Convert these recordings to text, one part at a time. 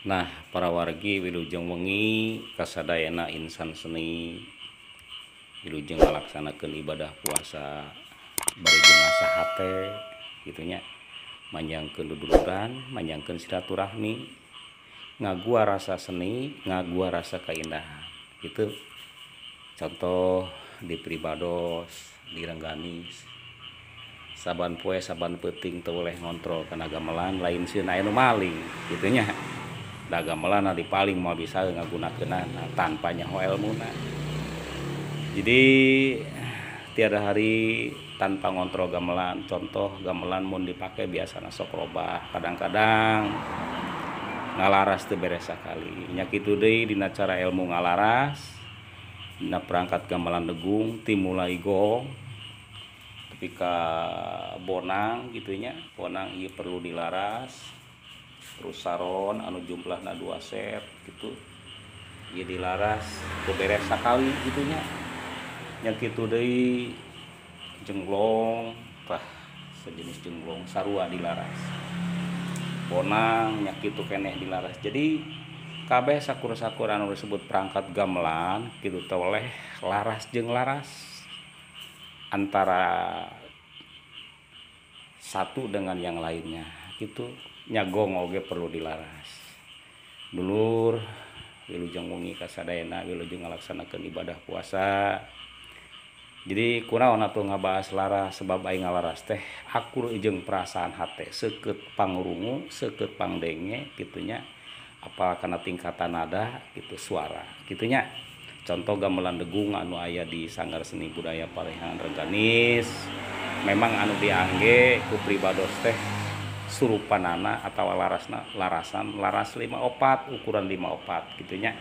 Nah, para wargi, wilujeng wengi kasadayana insan seni, wilujeng ngalaksanakeun ibadah puasa bari jeung ngasah hate kitu nya, manjangkeun duduluran, manjangkeun silaturahmi, ngagua rasa seni, ngagua rasa kaindahan gitu. Contoh di pribados di Rengganis, saban poe saban peuting teu boleh ngontrol kana gamelan, lain sieun aya nu maling kitu nya. Da gamelan di paling moal bisa ngagunakeunana tanpa nyaho elmuna. Jadi tiada hari tanpa ngontrol gamelan. Contoh gamelan mun dipake biasana sok robah, kadang-kadang ngalaras teu beres sakali. Nya kitu deui dina cara ilmu ngalaras dina perangkat gamelan degung, ti mulai gong tepi ka bonang kitu nya. Bonang ieu perlu dilaras, terus saron anu jumlahna 2 set gitu ieu dilaras teu beres sakali kitu nya. Nya kitu deui jenglong, tah sejenis jenglong sarua dilaras, bonang nya kitu keneh dilaras. Jadi kabeh sakur-sakur anu disebut perangkat gamelan kitu teh oleh laras jeung laras antara satu dengan yang lainnya gitu. Nya gong oge perlu dilaras. Dulur, wilujeng wengi kasadayana, wilujeng ngalaksanakeun ibadah puasa. Jadi kunaon atuh ngabahas laras, sebab aing ngalaras teh akur jeung perasaan hate, seukeut pangrungu, seukeut pangdenge kitu nya, apal kana tingkatan nada gitu, suara kitu nya. Contoh gamelan degung anu aya di Sanggar Seni Budaya Parahyangan Rengganis, memang anu diangge ku pribados teh surupanana atau larasna larasan laras 5/4, ukuran 5/4 kitu nya.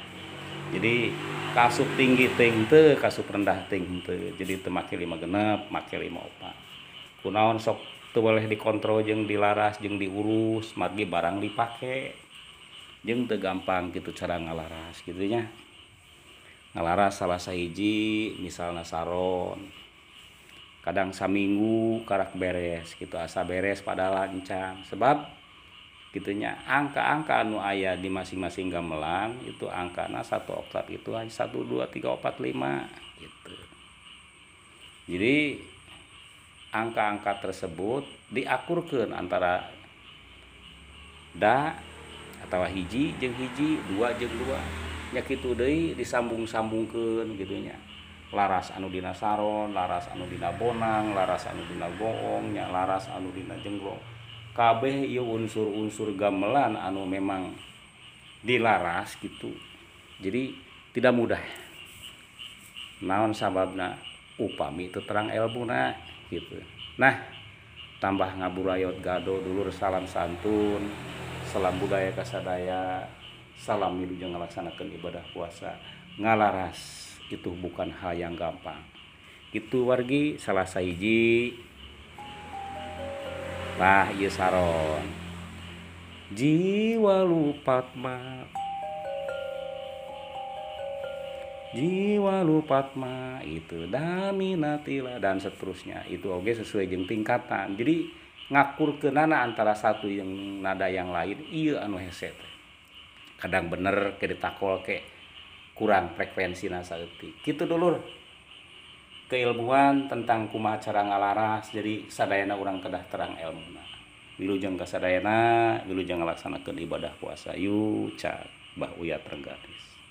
Jadi kasup tinggi teuing teu, kasup rendah teuing teu. Jadi teu make 5/6, make 5/4. Kunaon sok teu boleh dikontrol jeung dilaras jeung diurus, margi barang dipake. Jeung teu gampang kitu cara ngalaras kitu nya. Ngalaras salah sahiji misalna saron, kadang saminggu karak beres gitu, asa beres padahal lancang. Sebab gitunya angka-angka anu aya di masing-masing gamelan itu angkana 1 oktav itu hanya 1, 2, 3, 4, 5 gitu. Jadi angka-angka tersebut diakurkeun antara da atau hiji jeung hiji, 2 jeung 2. Nya kitu deui disambung-sambungkeun kitu nya. Laras anu dina saron, laras anu dina bonang, laras anu dina goong, nya laras anu dina jenglong. Kabeh ieu unsur-unsur gamelan anu memang dilaras gitu. Jadi tidak mudah. Naon sababna? Upami teu terang elmuna gitu. Nah, tambah ngaburayot gado dulur, salam santun, salam budaya kasadaya, salam wilujeng ngalaksanakeun ibadah puasa. Ngalaras itu bukan hal yang gampang. Itu wargi salah sahiji. Nah, ieu saron. Jiwa lupatma, jiwa lupatma itu daminatila dan seterusnya. Itu oge sesuai jeung tingkatan. Jadi ngakurkeunana antara satu yang nada yang lain ieu anu hese teh. Kadang bener ke ditakol ke kurang frekuensina saeutik. Kitu dulur. Keilmuan tentang kumaha cara ngalaras, jadi sadayana urang kedah terang elmuna. Wilujeng kasadayana, wilujeng ngalaksanakeun ibadah puasa. Yu cak Bah Uyat Rengganis.